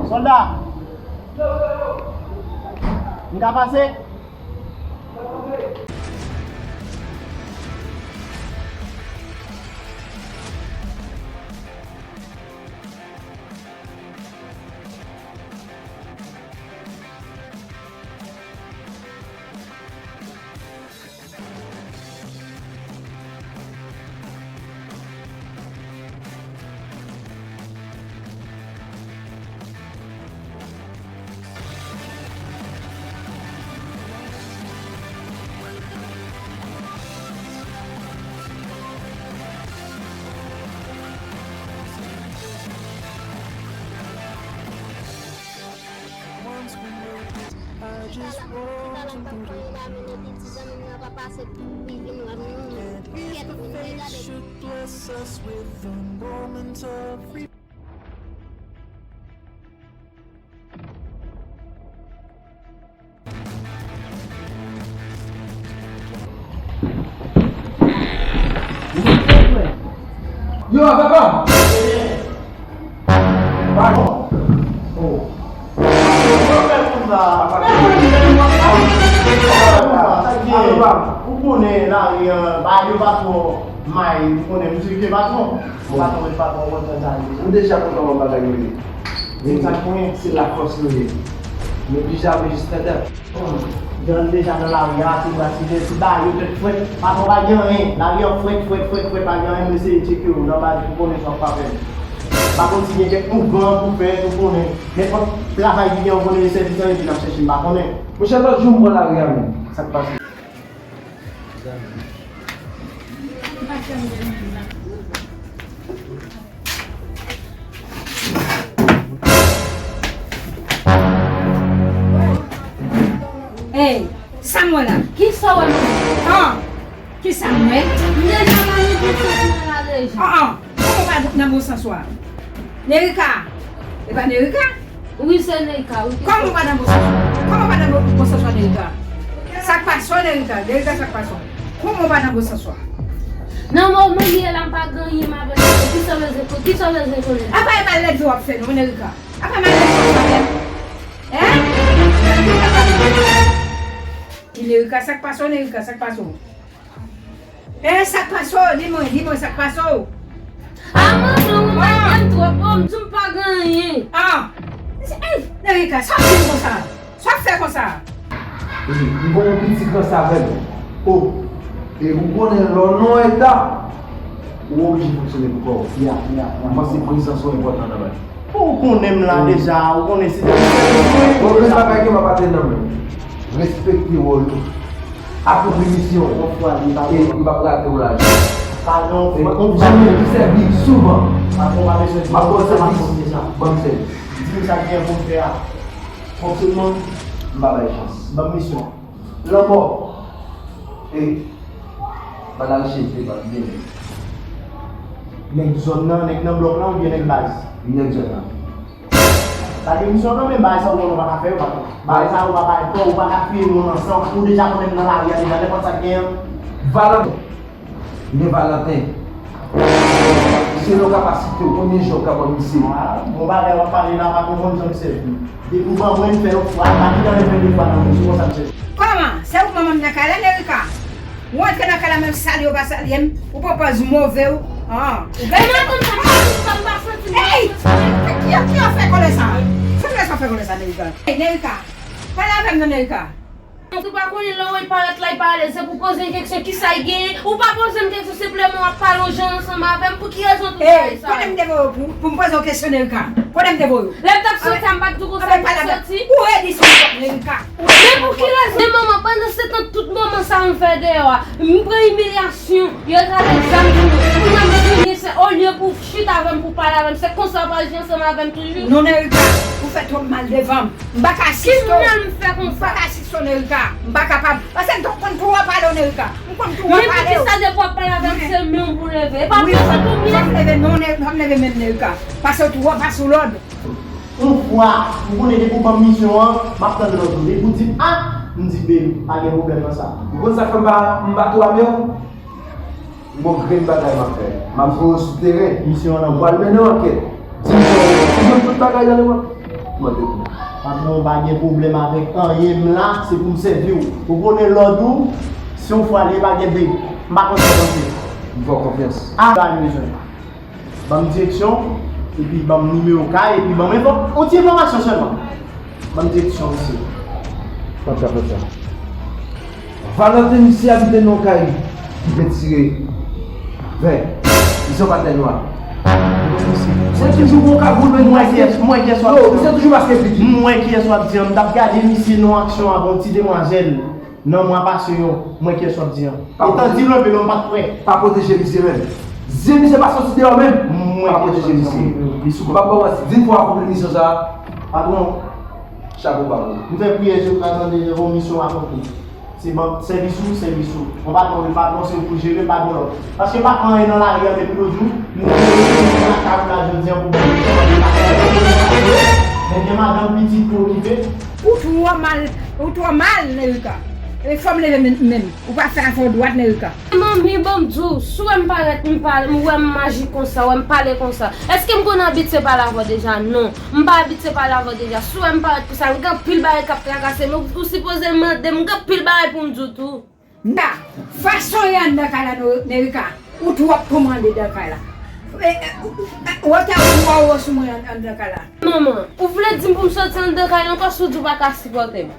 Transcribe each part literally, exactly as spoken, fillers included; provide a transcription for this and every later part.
Sòlda! M ka pase? Sa la, se pa la m t ap fanyen la, men epi ti zanmi m nan pa pase pou li vin wè m non, men kèt moun, men gade. Yo, papa! Pardon. Oh. Ou konnen lari an, bagay yo pa twò may, ou konnen, misye ke patwon. Ou pa tonbe pa bon kontan sa li. M deja kontan wè bagay yo ye. Men sa k konyen, se la fòs nou ye. Nou pli jamè jis nan dat. Jan deja nan lari a, ti bwa ti lè, ti ba yo tèt frèt, patwon pa gen anyen. Lari an frèt, frèt, frèt, frèt, pa gen anyen, m eseye tcheke w nan baz pou konnen sa w pa fè. Pa konn si gen kèk mouvman pou fè, pou konnen. Nenpòt travay ki gen, w konnen, sèvis an epi n ap chèche, m pa konnen. Monchè, lòt jou m pran lari a menm. Sa k pase? Ey, sa m wè la? Kisa w wè, manman? An! Kisa m wè? M deja pa gen konfyans nan la deja. An, an! Kòman w pa nan bon sans ou a? Nerika! E pa Nerika? Wi, se Nerika, wi. Kòman w pa nan bon sans ou a? Kòman w pa nan bon, bon sans ou a, Nerika? Sa k pase w, Nerika? Nerika, sa k pase w? Kòman w pa nan bon sans ou a? Nan moman m ye la, m pa gen anyen m ap regle. Kisa w bezwen ko-, kisa w bezwen konnen? Apa e malèt w ap fè non, Nerika? Apa malèt w ap fè? Hein? Nerika, sa k pase w, Nerika, sa k pase w? Eh, sa k pase w? Di mwen, di mwen, sa k pase w? Ah, manman, ou mèt m twòp. Oh, m di w m pa gen anyen. Ah! Eh, Nerika, sa w di m konsa? Sa w fè konsa? Wi, m gen yon pitit ranse avè m. Oh, e ou konnen lè w nan yon eta, ou oblije fonksyone pou kò w. Ya, ya, ya. M panse prezans ou enpòtan nan bagay. Ou konnen m la deja, ou konnen si depi se mwen. Bon, men bagay ke m ap atè nan men. Respekte wòl ou. Akonpli misyon. Yon fwa li pa. E m p ap rate w la. Padon, e yon janm ki sèvi souvan. Patwon pa bezwen di m sa, m ap konn deja. Ban m sèvis. Di m sa k gen pou m fè a. Fonksyonman, m pa bay chans. Ban m misyon. Lanmò. E, pa n al cheve, pa byen. Nèg zòn nan, nèg nan blòk lan oubyen nèg baz? Nèg zòn nan. Sa gen misyon nan men baz sa ou konnen ou pa ka fè yo, patwon. Baz sa ou pa ka fè, ou pa ka fiye moun ansanm, ou deja konnen m nan lari a deja, nenpòt sa k gen an. Valanten. Men Valanten. Selon kapasite w, konbyen jan w ka ban misye? Ah, bon bagay w ap pale la, pa konprann jan misye. Depi w ban mwen, m fè yon fwa, pa kite anyen fè de fwa nan men, se konsa misye. Kòman? Se ou k manman m nan kay la, Nerika? Ou antre nan kay la, menm salye w pa salye m, ou pran pòz move w. Ah, ou gen. Eman konn sa, m pa santi m. Ey! Ki, ki, ki afè kòlè sa? Sa k fè sa w fè kòlè sa, Nerika? Ey, Nerika! Pale avè m non, Nerika! Ou pa konnen lè w wè l parèt la, l pa alèz, se pou poze l keksyon, kisa l genyen? Ou pa poze m keksyon, senpleman w ap pale yon jan ansanm avè m. Pou ki rezon tout bagay sa yo? Kote m te voye w pou, pou m poze w keksyon, Nerika? Kote m te voye w? Lè m t ap soti a, m pa t di w konsa m te soti? Ou redi sou kòk, Nerika. Men pou ki rezon, manman, pandan se tan tout moman sa a m fè deyò a, m pran imilyasyon, yo trase zam sou mwen. Kounye a m vini, se olye pou w chita avè m, pou w pale avè m, se konsa w pral aji ansanm avè m toujou? Non, Nerika, ou fè twòp mal devan m. M pa ka asiste w. Ki mal m fè konsa? M pa ka asiste w, Nerika. M pa kapab. Paske m t ap konn twò pale w, Nerika. M konn twò pale w. Men poukisa depi w ap pale avè m, se men w pou leve? E pa prezan pou m ye? Fò m leve, non, Nerika, fò m leve men m, Nerika. Paske w twò pa sou lòd. Yon fwa, ou konnen depi w ban m misyon an, m ap tann lòd ou. Depi w di a, m di b, pa gen pwoblèm nan sa. Ou konn sa k fè m pa, m pa twò ame w? Gon grenn bagay m ap fè. M ap voye w sou teren. Misyon an nan men w. Ou pral mennen ankèt. Di m, ou jwenn tout bagay nan men mwen. Patwon, pa gen pwoblèm avèk anyen, m la, se pou m sèvi w. Ou konnen lòd ou, se yon fwa li, pa gen de. M pa konn sa w panse. M fè w konfyans. A, pa bezwen. Ban m direksyon, epi ban m nimewo kay, epi ban m enfò-, yon ti enfòmasyon sèlman. Ban m direksyon, mesye. Kòman w ap fè sa? Valentin, misye abite nan yon kay ki retire ven. Misye yon patnè nwa. Se toujou bon kagoul, men m wè kiyès, m wè kiyès w ap di. Non, misye toujou maske figi. M wè kiyès w ap di an. M t ap gade misye nan aksyon avè yon ti demwazèl nan mwa pase yo. M wè kiyès w ap di an. Etan di l leve non, m pa t kwè. Pa pwoteje misye menm. Zye misye pa soti deyò menm. M wè kiyès w ap di an. Pa pwoteje misye. M ap ba w yon ti fwa pou misyon sa a. Patwon. Chapo ba w. M fè priyè, Jewova tande, yon misyon akonpli. Se ban, sèvis ou, sèvis ou. Yon patwon, yon patwon, se pou jere, pa gen lòt. Paske m pa fè anyen nan lari a depi lòt jou. M te lakay ou la jodi a pou ban misyon. Men gen madanm, pitit pou okipe. Ou twò mal, ou twò mal, Nerika. E fò m leve men, menm. Ou pa fè afè w dwat, Nerika. Manmi, ban m di w, si w wè m parèt, m pale, m wè m aji konsa, wè m pale konsa. Èske m konn abitye pale avè w deja? Non. M pa abitye pale avè w deja. Si w wè m parèt konsa, m gen anpil bagay k ap trakase m. Ou, ou sipoze mande m, m gen anpil bagay pou m di w tou. Nda, fason w ye anndan kay la, Nerika, ou twòp pou mwen anndan kay la. E, e, ou, ou, wotè ou twò wo sou mwen anndan kay la. Manman, ou vle di m pou m soti anndan kay la ankò si w di w pa ka sipòte m?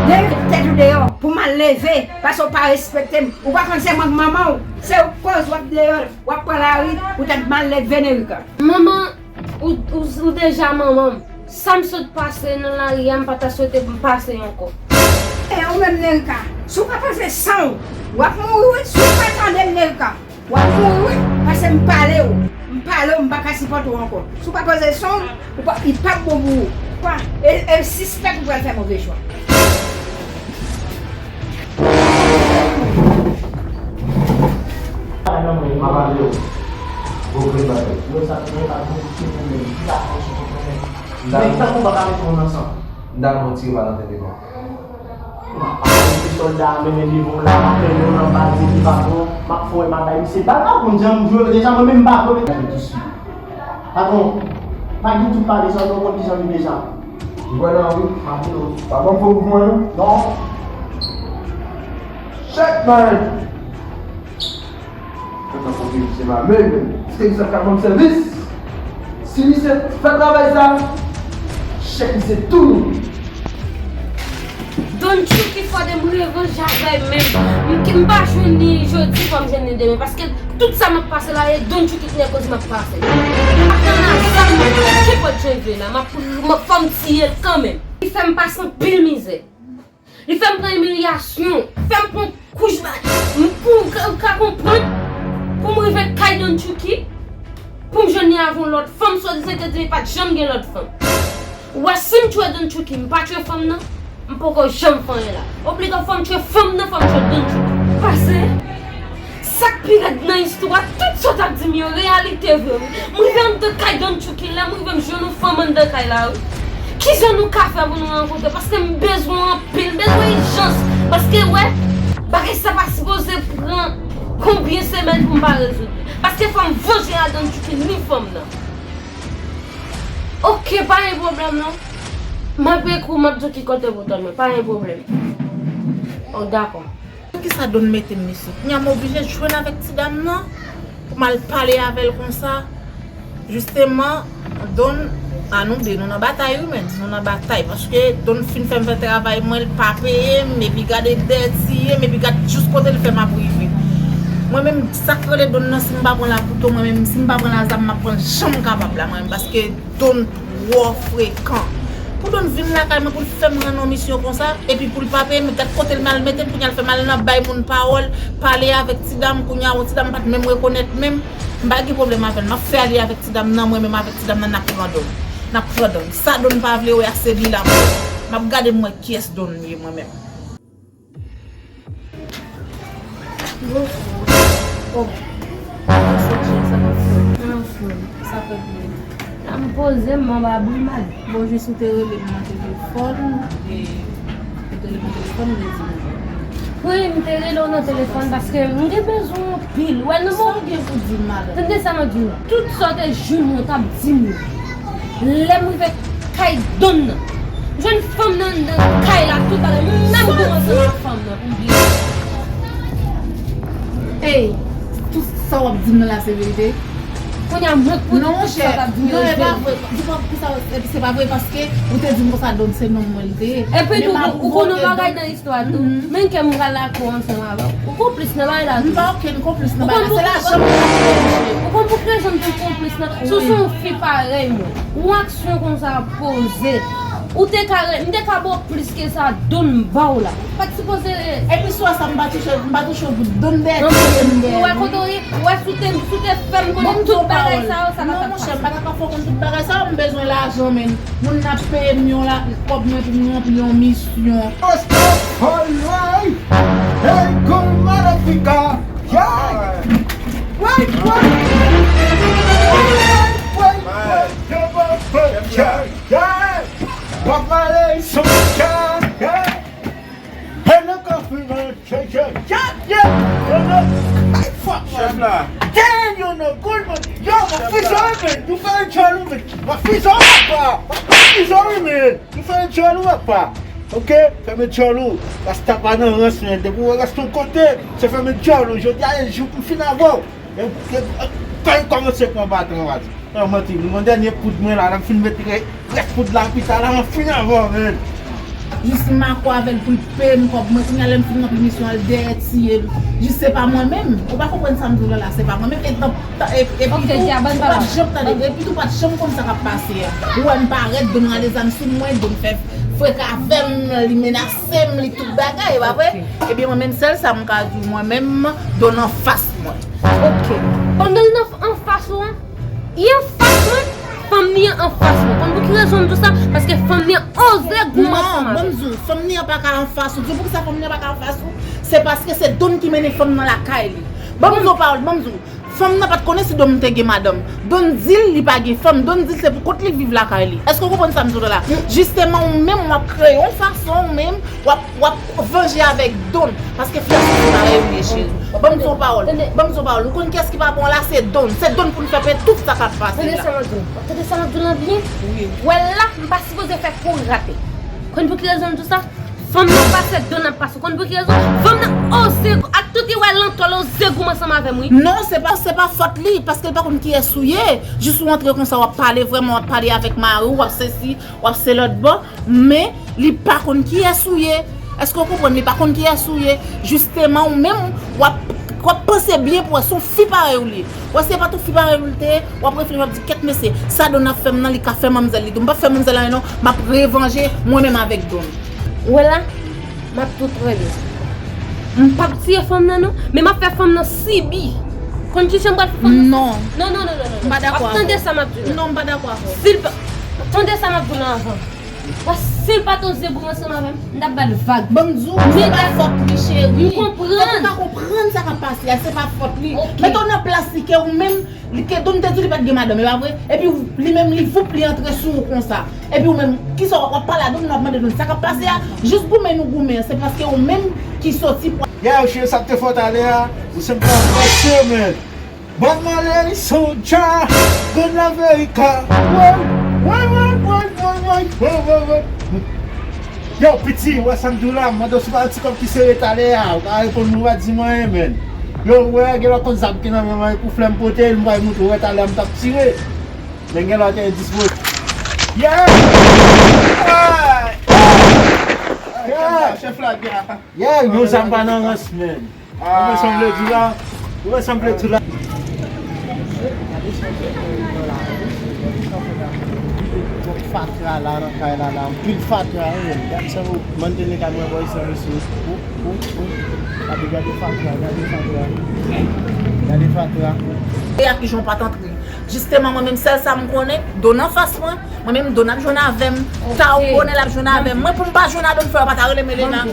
Leve tèt ou deyò pou m al leve, paske w pa respekte m. Ou pa konn se mwen k manman w, se ou k koz w ap deyò, w ap pran lari, ou tèt mal leve, Nerika. Manman, ou, ou, ou deja manman m. Sa m sot pase nan lari a, m pa ta swete pou m pase ankò. E ou menm, Nerika, si w pa pase san w, w ap mouri wi, si w pa tande m, Nerika. W ap mouri wi, paske m pale w. M pale w, m pa ka sipòte w ankò. Si w pa poze son w, ou pa, li p ap bon pou ou. Kwa, e, e sispèk ou pral fè move chwa. M dakò, m tire Valentin devan. M ap pale pou sòlda a, mennen devan w la, m ap mennen w nan baz epi patwon, m ap fè w wè m ap bay misye bal, pa konn jan m jwe deja, mwen menm m pa konn. Patwon, pa gen tout pale sa, nou konn kijan li deja. M kwè nan ou wi. Pa ban m fo mouvman non. Non. Chèk man! Mwen pa konn se mame menm. Èske misye ap ka ban m sèvis? Si misye fè travay sa, chèk misye tou. Don Chucky, fò de m revanj avè l menm. M, m pa jwenn li jodi, fò m jwenn li demen. Paske tout sa m ap pase la, e Don Chucky ki lakoz m ap pase. M ap nan lajan, m ap fè kenpòt jan l vle la. M ap, m ap, fò m tiye l kanmenm. Li fè m pase anpil mizè. Li fè m pran imilyasyon, fè m pran kouch ba, m, pou w ka, w ka konprann, pou m rive kay Don Chucky, pou m jwenn li avè yon lòt fanm, swadizan te di li pa t janm gen lòt fanm. Ou wè, si m tchwe Don Chucky, m pa tchwe fanm nan, m poko janm fè anyen la. Obligatwa fò m tchwe fanm nan, fò m tchwe Don Chucky. Pase. Sa k pi rèd nan istwa, tout sa w t ap di m yo, reyalite vre wi. M rive anndan kay Don Chucky, lè m rive m jwenn yon fanm anndan kay la wi. Kijan nou ka fè pou nou rankontre? Paske m bezwen w anpil, m bezwen ijans. Paske wè, bagay sa pa sipoze pran konbyen semèn pou m pa rezoud li. Paske fò m vanje a Don Chucky ni fanm nan. Oke, pa gen pwoblèm non. M ap ekri w, m ap di w ki kote pou w tann mwen, pa gen pwoblèm. O, dakò. Poukisa Don mete m isit? Kounya m oblije jwenn avèk ti dam nan pou m al pale avè l konsa. Jisteman, Don, a nou de, nou nan batay wi menm, nou nan batay. Paske Don fin fè m fè travay mwen, l pa peye m, epi gade dèyè tiye m, epi gad jis kote l fè m ap rive. Mwen menm, sa k rele Don nan, si m pa pran l a kouto, mwen menm, si m pa pran l a zam, m ap pran l jan m kapab la, mwen menm. Paske Don twò frekan. Pou Don vin lakay mwen pou l fè m rann yon misyon konsa, epi pou l pa peye m, gad kote l malmete m, kounya l fè m al nan bay moun pawòl, pale avèk ti dam, kounya yon ti dam m pa t menm rekonèt menm, m pa gen pwoblèm avè l, m ap fè alye avèk ti dam nan, mwen menm avèk ti dam nan, n ap pran Don. N ap pran Don. Sa Don pa vle wè a, se li l ap wè. M ap gade m wè kiyès Don ye mwen menm. Bonjou. Oh. Bonjou, sa k ap fèt? Anfòm. Sa fèt byen? La m poze m anba bri mad. Bon, jis ou te rele m nan telefòn, e ou te rele m nan telefòn, ou te di m. Wi, m te rele w nan telefòn paske m gen bezwen w anpil. Wè, nan... Sa w gen pou di m, madanm? Tande sa m ap di w. Tout sa w te jwenn mwen, w t ap di m yo. Lè m rive kay Don nan. M jwenn fanm nan anndan kay la, tout bagay. M menm goumen ansanm ak fanm nan pou m bliye. Ey, tout sa w ap di m nan la se verite? Kounye a mwen k pou di tout sa w t ap di m yo se verite. Non, monchè, non, e pa vre. Di m pou sa, se pa vre paske ou te di m konsa Don se nonm mwen li te ye. Epi tou, ou konnen yon bagay nan istwa tou. Menm ke m pral lakay ou ansanm avè w. Ou konplis nan bagay la tou. M pa okenn konplis nan bagay la. Se lajan m ap manje. Ou konn pou ki rezon m di w konplis nan? Si w se yon fi parèy mwen, yon aksyon konsa poze. Ou te ka re-, m te ka ba w plis ke sa Don ba w la. Ou pa t sipoze. Epi swa sa m pa touche, m pa touche w pou Don dèyè, touche m dèyè. Ou wè kote w ye? Ou wè si w te, si w te fè m konnen tout bagay sa yo, sa pa t ap pase. Non, monchè, m pa t ap fè w konn tout bagay sa yo, m bezwen lajan, men. Moun nan ap peye m yon la, kòb mwen pou m ranpli yon misyon. Rastafari, hey, good motherfucker, yeah. Wait, wait. Wait, wait, wait, wait, yeah, yeah. Bob Marley, soldier, yeah. Hey, look up, we gonna change it, yeah, yeah. Hey, look. Hey, fuck, man. Chèf la. Damn, you no good, man. Yo, mwen fizan, man. Nou fè yon djòl, man. Mwen fizan, papa. Mwen fizan, man. Nou fè yon djòl ou apa? Ok? Fèmen djòl ou. Rasta pa nan rans, men. Depi w rès yon kote, se fèmen djòl ou. Jodi a, e jou pou m fin avè w. E, e, e, kan l kòmanse pran batan, w a di. Nan manti, m gen yon dènye poud mwen la, lè m fin met rè-, rès poud la, pita la, m fin avè w, men. Jis m makò avè l pou l peye m kòb mwen. Kounye a, lè m fin ranpli misyon an, l dèyè tiye m. Jis se pa mwen menm. Ou pa konprann sa m di w la, la, se pa mwen menm. E, e, epi tou, ou pa t janm tande, epi tou, ou pa t janm konn sa k ap pase a. Ou wè m parèt, Don rale zam sou mwen, Don fè freka avè m, li menase m, li tout bagay, e pa vre? Ebyen, mwen menm, sèl sa m ka di w, mwen menm, Don anfas mwen. Ok. Pandan l nan anfas ou an, li anfas mwen, fanm li an anfas mwen. Konn pou ki rezon m di w sa? Paske fanm li an oze goumen ansanm avè m. Non, ban m di w, fanm li an pa ka anfas ou. Di w poukisa fanm li an pa ka anfas ou? Se paske se Don ki mennen fanm nan lakay li. Ban m di w pawòl, ban m di w. Fanm nan pa t konnen si Don te gen madanm. Don di l li pa gen fanm. Don di l se pou kont li viv lakay li. Èske w konprann sa m di w la? Jisteman, ou menm, w ap kreye yon fason, ou menm, w ap, w ap vanje avèk Don. Paske fi a sou parèy ou ye, cheri. Ban m di w pawòl. Ban m di w pawòl. Ou konn kiyès ki pa bon la? Se Don. Se Don pou n fè peye tout sa k ap pase la. Tande sa m ap di w. Tande sa m ap di w lan byen? Wi. Wè la, m pa sipoze fè kouri rate. Konn pou ki rezon m di w sa? Fanm nan pase Don ap pase. Ou konn pou ki rezon? Fanm nan oze, ak tout li wè lan tòl, oze goumen ansanm avè m, wi. Non, se pa, se pa fòt li, paske l pa konn kiyès ou ye. Jis ou antre konsa, w ap pale vrèman, w ap pale avèk mari w, w ap sesi, w ap se lòt bò. Men, li pa konn kiyès ou ye. Èske w konprann? Li pa konn kiyès ou ye. Jisteman, ou menm, w ap, w ap panse byen pou wè se yon fi parèy ou li ye. Wè, se pa tou fi parèy ou li te ye, w ap reflechi, w ap di, kèt mesye, sa Don ap fè m nan, li ka fè manmzèl li tou. M p ap fè manmzèl anyen non, m ap revanje mwen menm avèk Don. Ou wè la, m ap tou trè byen. M p ap tiye fanm nan non, men m ap fè fanm nan sibi. Konn kijan m pral fè fanm nan? Non. Non, non, non, non, non. M pa dakò avè w. Tande sa m ap di w la. Non, m pa dakò avè w. Si l pa, tande sa m ap di w la anvan. Paske si l pa t oze goumen ansanm avè m, m t ap ba l vag. Ban m di w, se pa fòt li, cheri. M konprann. Fòk ou ka konprann sa k ap pase a, se pa fòt li. Ok. Mete w nan plas li, ke ou menm, li, ke Don te di li pa t gen madanm, e pa vre? Epi li menm, li voup, li antre sou ou konsa. Epi ou menm, kisa w ap pale a Don, w ap mande Don sa k ap pase a? Jis goumen nou goumen an, se paske ou menm ki soti pou. Yeah, cheri, sa k te fè w talè a, ou se m pa fòse, men. Bob Marley, soldier, Don America. Woy, woy, woy. Yo, piti, wè sa m di w la, m mande w si w pa yon ti kòb ki sere talè a, ou ka reponn mwen, ou pa di mwen anyen, men. Yo, wè, gen lòt konn zam ki nan men mwen, pou flè m pote l, m pral montre w, wè talè a m t ap tire. Men gen lòt gen dispo. Yeah! Yeah! Chèf la, chèf la, gen. Yeah, yon zam pa nan rans, men. Ou wè sa m vle di la? Ou wè sa m vle di la? Fatra la nan kay la la, anpil fatra wi menm. Gad sa ou mande nèg a mwen boy sa mesye. Ou, ou, ou. Gade, gade fatra, gade fatra. Gade fatra. E a kijan w pa t antre? Jisteman, mwen menm, sèl sa m konnen, Don anfas mwen, mwen menm, Don ap jwenn avè m. Ok. Ta ou bonè l ap jwenn avè m. Mwen, pou m pa jwenn a Don, fò yo pa ta rele m Elena.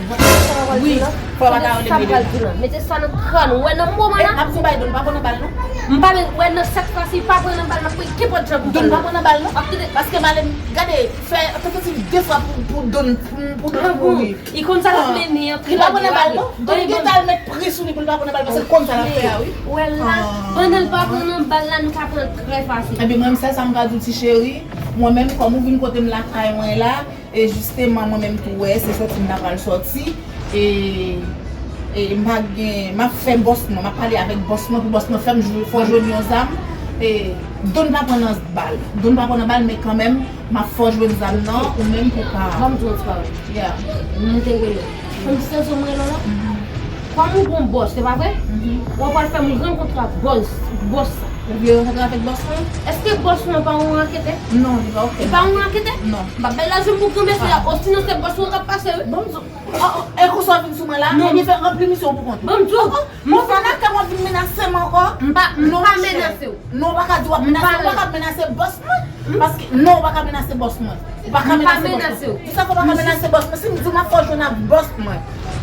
Wi, fò yo pa ta rele m Elena. Mete sa nan kràn ou. Wè nan moman la. M ap di w bagay, Don pa pran nan bal, non. M pa, wè nan sèt fwa si pa pran nan bal, m ap pran kenpòt jan pou Don pa pran nan bal, non. Paske m ale, gade, fè tantativ de fwa pou, pou Don, pou, pou Don mouri. Li konn sa l ap mennen an. Li pa pran nan bal, non. Don gentan al met pri sou li pou l pa pran nan bal, paske l konn sa l ap fè a, wi. Wè la, pandan l pa pran nan bal la, nou ka pran l trè fasil. Ebyen, mwen, sèl sa m ka di w, ti cheri, Mwen menm, kòm ou vin kote m lakay mwen la, e jisteman, mwen menm tou, wè, se sòti m ta pral sòti. E, e m pa gen, m ap fè bòs mwen, m ap pale avèk bòs mwen, pou bòs mwen fè m jwe, fè w jwenn yon zam. E, Don pa pran nan bal. Don pa pran nan bal, men kanmenm, m ap fè w jwenn zam nan, ou menm pou ka. Ban m di w yon ti pawòl. Yeah. Mwen te rele w. Kòm se rezon mwen rele w la. Kòm ou gon bòs, se pa vre? Ou pral fè m rankontre ak bòs, bòs sa. Ou vle rankontre avèk bòs mwen? Èske bòs mwen pa yon raketè? Non, li pa okenn. Li pa yon raketè? Non. M ap bay lajan pou granmèsi a, osinon se bòs mwen k ap pase, wi. Bon, m di w. Oh, oh, e konsa w vin sou mwen la? Non. Ebyen fè ranpli misyon w pou kont ou. Bon, m di w. Oh, oh, ou vin lakay mwen, w ap vin menase m ankò? M pa, m pa menase w. Non, ou pa ka di w ap menase, ou pa ka menase bòs mwen. Paske, non, ou pa ka menase bòs mwen. Ou pa ka menase bòs mwen. Di sa fè w pa ka menase bòs mwen. Si m di w m ap fè w jwenn ak bòs mwen.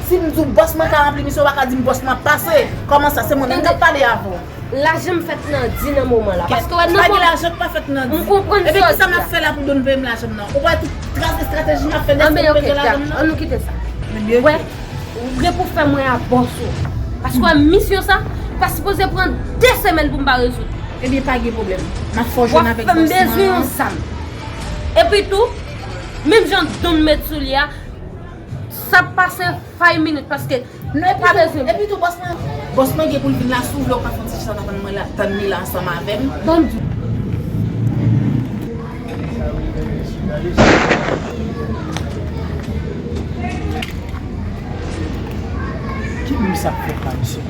Si m di w bòs mwen ka ranpli misyon, ou pa ka di m bòs mwen ap pase. Kòman sa? Se mwen menm k ap pale avè w. Lajan m fèt nan di nan moman la. Paske wè nan moman. Pa gen lajan k pa fèt nan di. M konprann sa w di a. Epi kisa m ap fè la pou Don peye m lajan m nan? Ou wè tout tras estrateji m ap fè deske m peye lajan m nan? Ann nou kite sa. Wè, ou gen pou fè mwen a bòs ou. Paske wè misyon sa, pa sipoze pran de semèn pou m pa rezoud. Ebyen pa gen pwoblèm. M ap fè w jwenn avèk bòs mwen. W ap fè m bezwen yon zam. Epi tou, menm jan Don met sou li a, sa pase five minutes paske nou pa bezwen. Epi tou, bòs mwen, bòs mwen gen pou l vin la, si w vle w ka fè yon ti chita tann mwen la, tann li la ansanm avè m. Ban m di w. Ki moun sa k fè pa misye?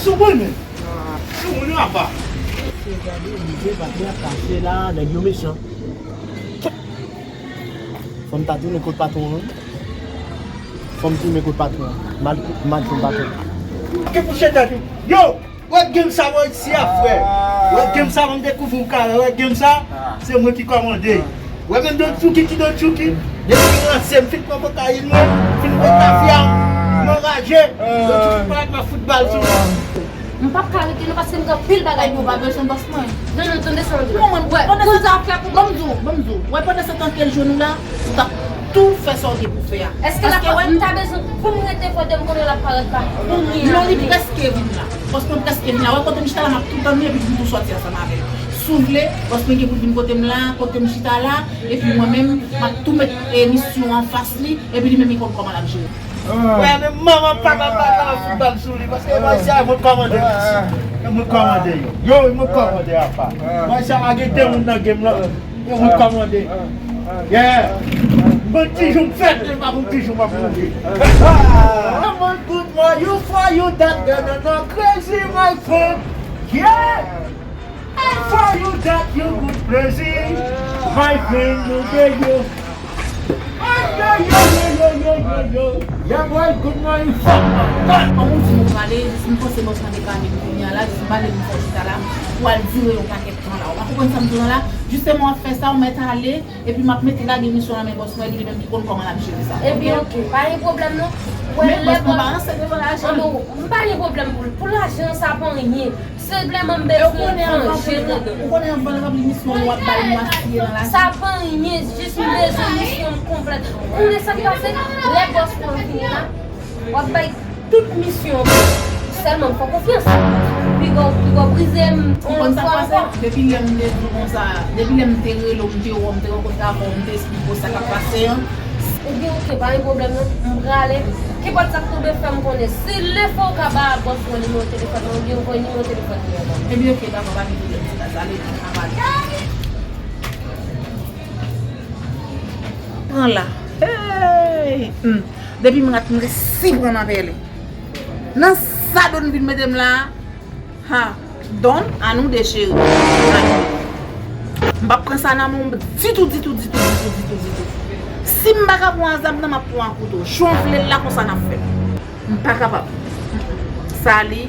Soumoun! Soumoun apa? Gade, misye pa te ap pase la, nèg yo mechan. Fò m ta tounen kot patwon an. Fò m tounen kot patwon an. M al, m al jwenn patwon an. Ki pou chita tou? Yo! Wè game sa mwen isi a, frè. Wè game sa mwen dekouvri w kare. Wè game sa, se mwen ki kòmande. Wè menm Don Tchouki ki Don Tchouki. Depi m ranse, m fin pran kokayin mwen, m fin bwè kafe a, m anraje. Don Tchouki parèt m ap fout bal sou li. M p ap ka rete non, paske m gen anpil bagay pou m fè. Ou pa bezwen bòs mwen. Non, non, tande sa m di w. Wè, pandan se tan, ban m di w, ban m di w. Wè, pandan se tan ke l jwenn ou la, ou t ap tou fè sa w gen pou fè a. Èske l ap, m ta bezwen pou m rete kote m konnen l ap parèt pa pou mwen. Non, li prèske vin la. Bòs mwen prèske vin la. Wè, kote m chita la, m ap tou tann li epi m tou sòti ansanm avè l. Si w vle, bòs mwen gen pou l vin kote m la, kote m chita la, epi mwen menm, m ap tou met, e, misyon an fas li, epi li menm li konn kòman l ap jere. Wè, men manman papa pa ka fout bal sou li, paske mwen se mwen kòmande isi. Se mwen kòmande yo. Yo, mwen kòmande apa. Mwen se a gen de moun nan game lan. Se mwen kòmande. Yeah. Mwen ti jou m fèt, e pa pou ti jou m ap mouri. Come on, good boy, you for you that, no, no, no, crazy, my friend. Yeah. I for you that, you good crazy, my friend, you, yeah, you. Ay, ay, ay, ay, ay, ay, ay, ay. Yeah, boy, good morning, fuck, man. Kòm ou di nou prale, jis m panse bòs mwen te ka vin kounye a la, jis m pale m fè chita la, pou al dire yon pakèt tan la. Ou pa konprann sa m di w la? Jisteman, w ap fè sa, w mèt ale, epi m ap mete lage misyon nan men bòs mwen, li menm ki konn kòman l ap jere sa. Ebyen, oke, pa gen pwoblèm non. Men bòs mwen pa ranse devan lajan. M pa gen pwoblèm pou l. Pou lajan, sa pa anyen. Senpleman m bezwen vanje tande. Ou konnen anvan l ranpli misyon l, w ap bay nou asiye nan la. Sa pa anyen, jis m bezwen misyon m konplèt. Ou konnen sa k pase? Lè bòs mwen vini la, w ap bay tout misyon an pou li. Sèlman m fè w konfyans. Piga w, piga w brize m yon lòt fwa ankò. Depi lè m te di w konsa, depi lè m te rele w, m te wè w, m te rankontre avè w, m te esplike w sa k ap pase an. Ebyen, oke, pa gen pwoblèm non. M prale. Kenpòt sa k tonbe, fè m konnen. Si lè fò w ka ba bòs mwen nimewo telefòn mwen, oubyen ou voye nimewo telefòn li an ban mwen. Ebyen, oke, dakò, pa gen pwoblèm, ti baz. Ale, ale. Pran la. Hey! Hmm. Depi m rat, m resi pran nan pèlen. Nan sa Don vin mete m la a, Ha, Don, an nou de cheri. An nou de. M p ap pran sa nan men w ditou, ditou, ditou, ditou, ditou, ditou. Si m pa ka pran zam nan, m ap pran kouto. Jan w vle l la, konsa n ap fè. M pa kapab. Sa li,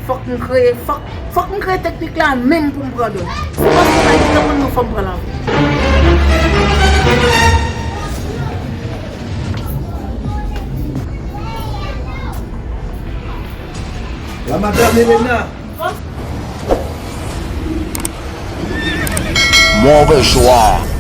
fòk m kreye, fòk, fòk m kreye teknik la menm pou m pran Don. Se paske m pa gen tan konn mwen fò m pran l anvi. La madame Elena. Move jwa.